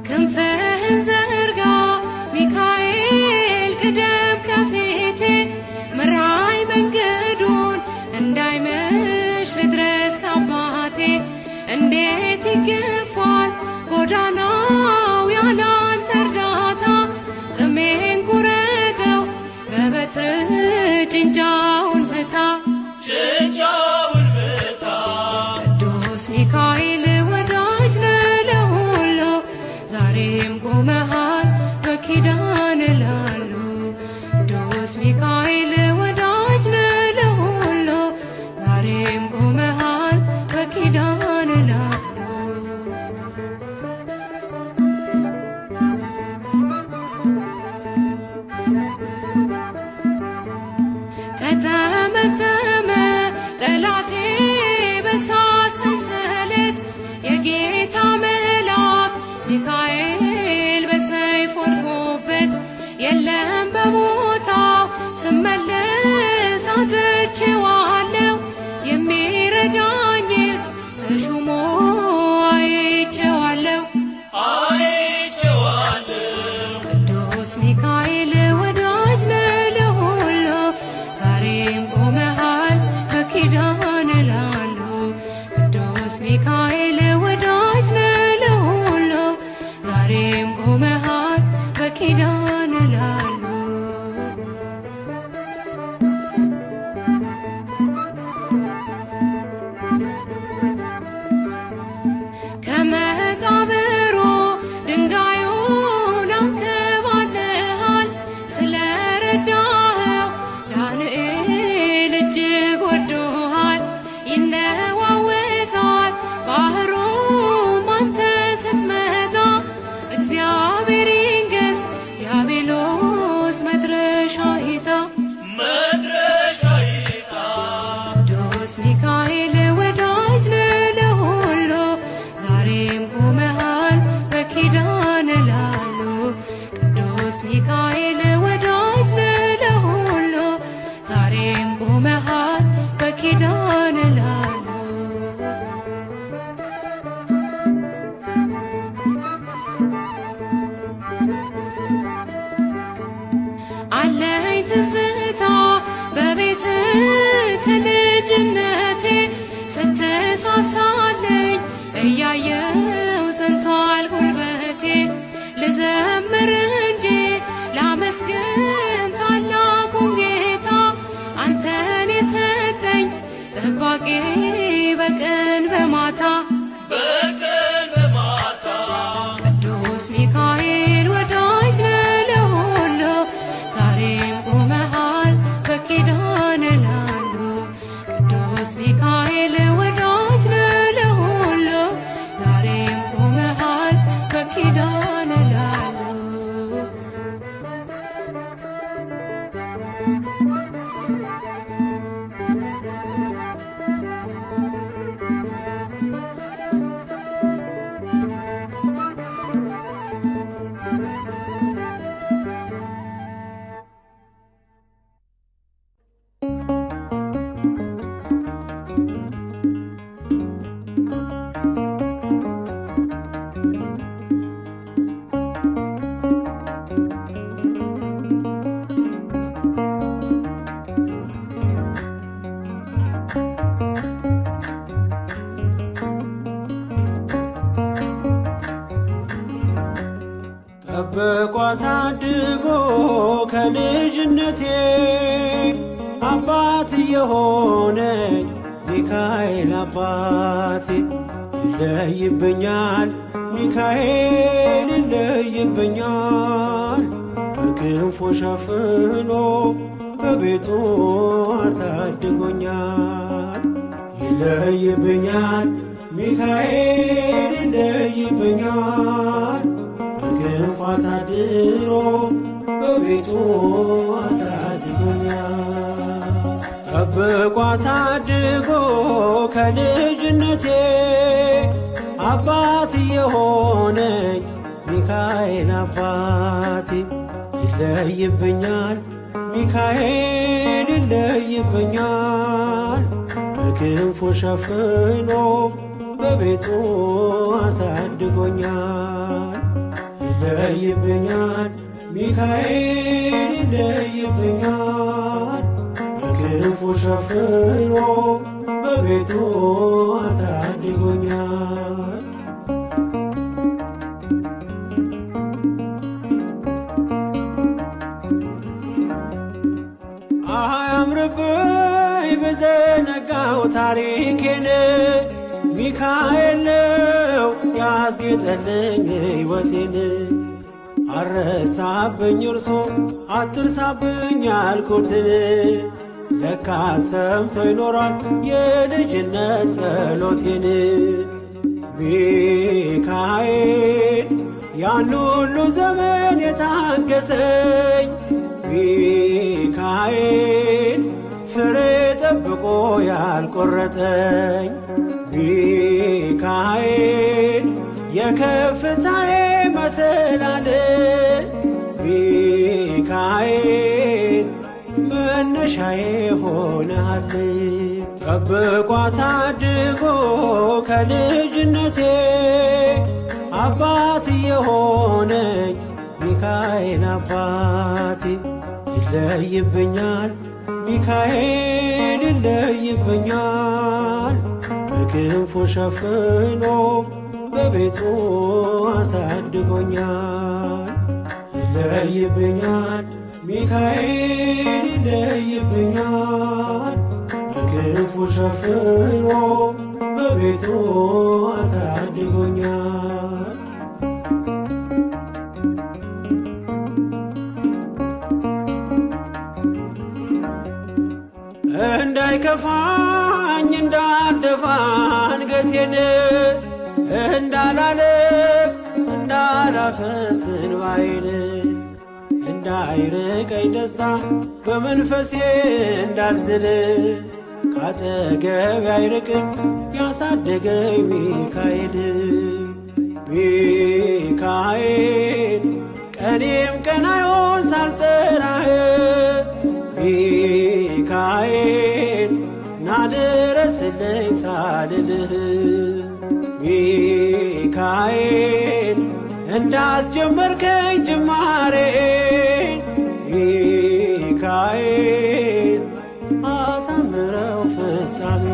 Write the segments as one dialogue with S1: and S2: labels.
S1: ክንፍህን ዘርጋ ሚካኤል ቅደም ከፊቴ፣ ምራኝ መንገዱን እንዳይመሽ ልድረስ ከአባቴ። እንዴት ይገፋል ጎዳናው ያላንተ እርዳታ? ጥሜን ቁረጠው በበትር ጭንጫውን ምታ።
S2: ጭንጫውን ምታ።
S1: ቅዱስ ሚካኤል ወዳጅ ነህ ለሁሉ፣ ዛሬም ቆመሃል በኪዳን ላሉ። ቅዱስ ሚካኤል ወዳጅ ነህ ለሁሉ፣ ዛሬም ቆመሃል በኪዳን ላሉ። ተጠመጠመ ጠላቴ በእሳት ሰንሰለት፣ የጌታ መልአክ ሚካኤል በሰይፍ ወድቆበት። የለም በቦታው ስመለስ አጥቼዋለሁ፣ የሚረዳኝን ተሹሞ አይቼዋለሁ።
S2: አይቼዋለሁ።
S1: ቅዱስ ሚካኤል ወዳጅ ነህ ለሁሉ፣ ዛሬም ቆመሃል በኪዳን ላሉ። ቅዱስ ሚካኤል ወዳጅ ነህ ለሁሉ፣ ዛሬም ቆመሃል በኪዳን ላሉ። ከመቃብሩ ድንጋዩን አንከባለሃል፣ ስለረዳኸው ዳንኤል እጅግ ወዶሃል። ይነዋወጣል ባህሩም አንተ ስትመጣ፣ እግዚአብሔር ይንገስ ዲያብሎስ መድረሻ ይጣ።
S2: መድረሻ ይጣ።
S1: ቅዱስ ሚካኤል ወዳጅ ነህ ለሁሉ፣ ዛሬም ቆመሃል በኪዳን ላሉ። ቅዱስ ሚካኤል ወዳጅ ነህ ለሁሉ፣ ዛሬም ቆመሃል በኪዳን ላሉ። አለኝ ትዝታ በቤት ከልጅነቴ፣ ስትሳሳለኝ እያየው ዘንቷል ጉልበቴ። ልዘምር እንጂ ላመስግን ታላቁን ጌታ፣ አንተን የሰጠኝ ጠባቂ በቀን በማታ።
S2: በቀን በማታ።
S1: ቅዱስ ሚካኤል ወዳጅ ነህ ለሁሉ፣ ዛሬም ቆመሃል በኪዳን ላሉ። ቅዱስ ሚካኤል ወዳጅ ነህ ለሁሉ፣ ዛሬም ቆመሃል በኪዳን ላሉ።
S3: ጠብቆ አሳድጎ ከልጅነቴ አባት የሆነኝ ሚካኤል አባቴ። ይለይብኛል ሚካኤል ይለይብኛል፣ በክንፉ ሸፍኖ በቤቱ አሳድጎኛል። ይለይብኛል ሚካኤል ይለይብኛል፣ በክንፉ አሳድሮ በቤቱ አሳድጎኛል። ጠብቆ አሳድጎ ከልጅነቴ አባት የሆነኝ ሚካኤል አባቴ። ይለይብኛል ሚካኤል ይለይብኛል፣ በክንፉ ሸፍኖ በቤቱ አሳድጎኛል። ይለይብኛል ሚካኤል ይለይብኛል በክንፉ ሸፍኖ በቤቱ አሳድጎኛል። አያምርብኝ በዘነጋው ታሪኬን ሚካኤል ነው ያስጌጠልኝ ሕይወቴን። አረሳብኝ እርሶ አትርሳብኝ ያልኩትን ለካ ሰምቶ ይኖራል የልጅነት ጸሎቴን። ሚካኤል ያን ሁሉ ዘመን የታገሰኝ ሚካኤል ፍሬ ጠብቆ ያልቆረጠኝ ሚካኤል የከፍታዬ መሰላል ሚካኤል መነሻዬ ሆነሃል። ጠብቆ አሳድጎ ከልጅነቴ አባት የሆነኝ ሚካኤል አባቴ ይለይብኛል ሚካኤል ይለይብኛል በክንፉ ሸፍኖ በቤቱ አሳድጎኛል። ይለይብኛል ሚካኤል ይለይብኛል በክንፉ ሸፍኖ በቤቱ አሳድጎኛል። እንዳይከፋኝ እንዳልደፋ አንገቴን እንዳላለቅስ እንዳላፈስ እንባዬን እንዳይርቀኝ ደስታ በመንፈሴ እንዳልዝል ካጠገቤ አይርቅም ያሳደገኝ ሚካኤል። ሚካኤል ቀኔም ቀን አይሆን ሳልጠራህ ሚካኤል ናድረስልኝ ሳልልህ ሚካኤል እንዳስጀመርከኝ ጅማሬን ሚካኤል አሳምረው ፍጻሜ።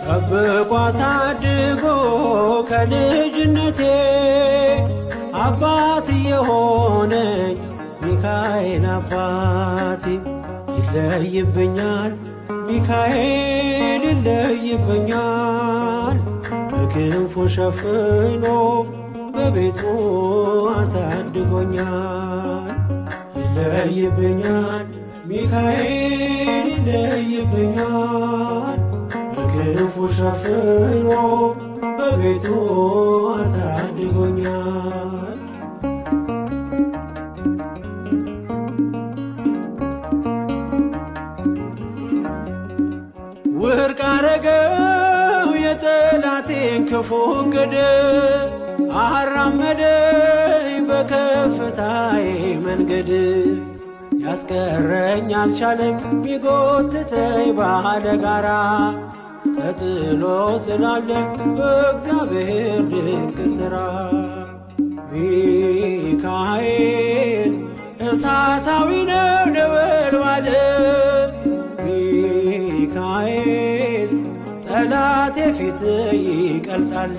S3: ጠብቆ አሳድጎ ከልጅነቴ አባት የሆነኝ ሚካኤል አባቴ ይለይብኛል ሚካኤል ይለይብኛል በክንፉ ሸፍኖ በቤቱ አሳድጎኛል። ይለይብኛል ሚካኤል ይለይብኛል በክንፉ ሸፍኖ በቤቱ አሳድጎኛል። ውድቅ አረገው የጠላቴን ክፉ እቅድ አራመደኝ በከፍታዬ መንገድ ያስቀረኝ አልቻለም ቢጎትተኝ ባለ ጋራ ተጥሎ ስላለ በእግዚአብሔር ድንቅ ሥራ። ሚካኤል እሳታዊ ነው ነበልባል ሚካኤል ጠላቴ ፊት ይቀልጣል።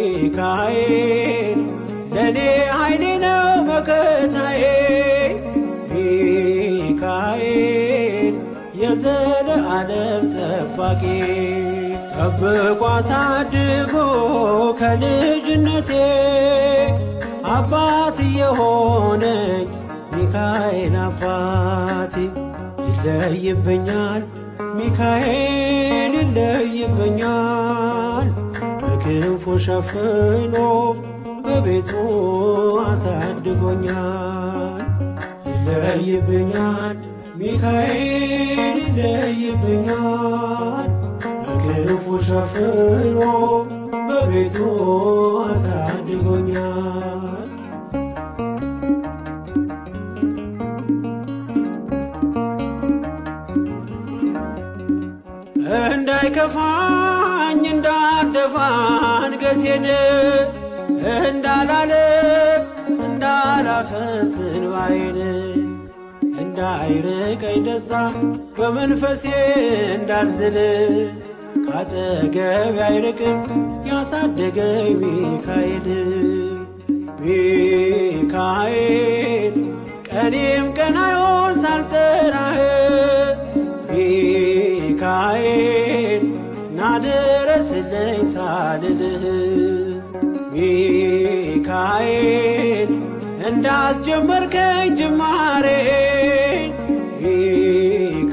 S3: ሚካኤል ለኔ ኃይሌ ነው መከታዬ ሚካኤል የዘለዓለም ጠባቂ ጠብቆ አሳድጎ ከልጅነቴ አባት የሆነኝ ሚካኤል አባቴ ይለይብኛል ሚካኤል ይለይብኛል በክንፉ ሸፍኖ በቤቱ አሳድጎኛል። ይለይብኛል ሚካኤል ይለይብኛል በክንፉ ሸፍኖ በቤቱ አሳድጎኛል። እንዳይከፋኝ እንዳልደፋ አንገቴን እንዳላ እንዳላፈስ እንባዬን፣ እንዳይርቀኝ ደስታ በመንፈሴ እንዳልዝል፣ ካጠገቤ አይርቅም ያሳደገኝ ሚካኤል። ሚካኤል ቀኔም ቀናዮን ሳልጠራህ፣ ሚካኤል ናድረስልኝ ሳልልህ፣ ሚካኤል እንዳስጀመርከኝ ጅማሬ፣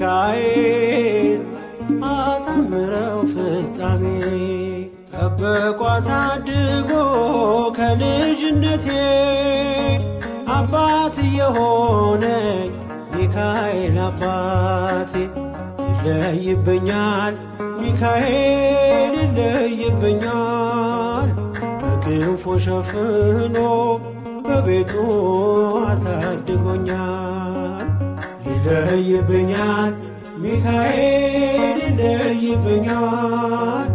S3: ሚካኤል አሳምረው ፍጻሜ። ጠብቆ አሳድጎ ከልጅነቴ አባት የሆነኝ ሚካኤል አባቴ፣ ይለይብኛል ሚካኤል ይለይብኛል፣ በክንፉ ሸፍኖ በቤቱ አሳድጎኛል። ይለይብኛል ሚካኤል ይለይብኛል፣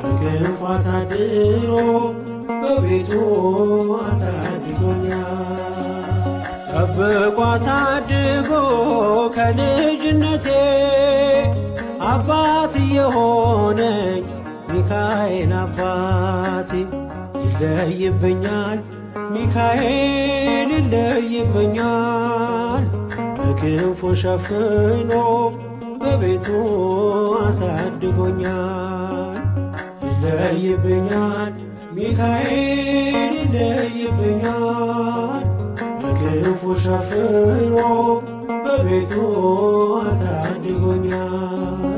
S3: በክንፉ አሳድሮ በቤቱ አሳድጎኛል። ጠብቆ አሳድጎ ከልጅነቴ አባት የሆነኝ ሚካኤል አባቴ፣ ይለይብኛል ሚካኤል ይለይብኛል፣ በክንፉ ሸፍኖ በቤቱ አሳድጎኛል። ይለይብኛል ሚካኤል ይለይብኛል፣ በክንፉ ሸፍኖ በቤቱ አሳድጎኛል።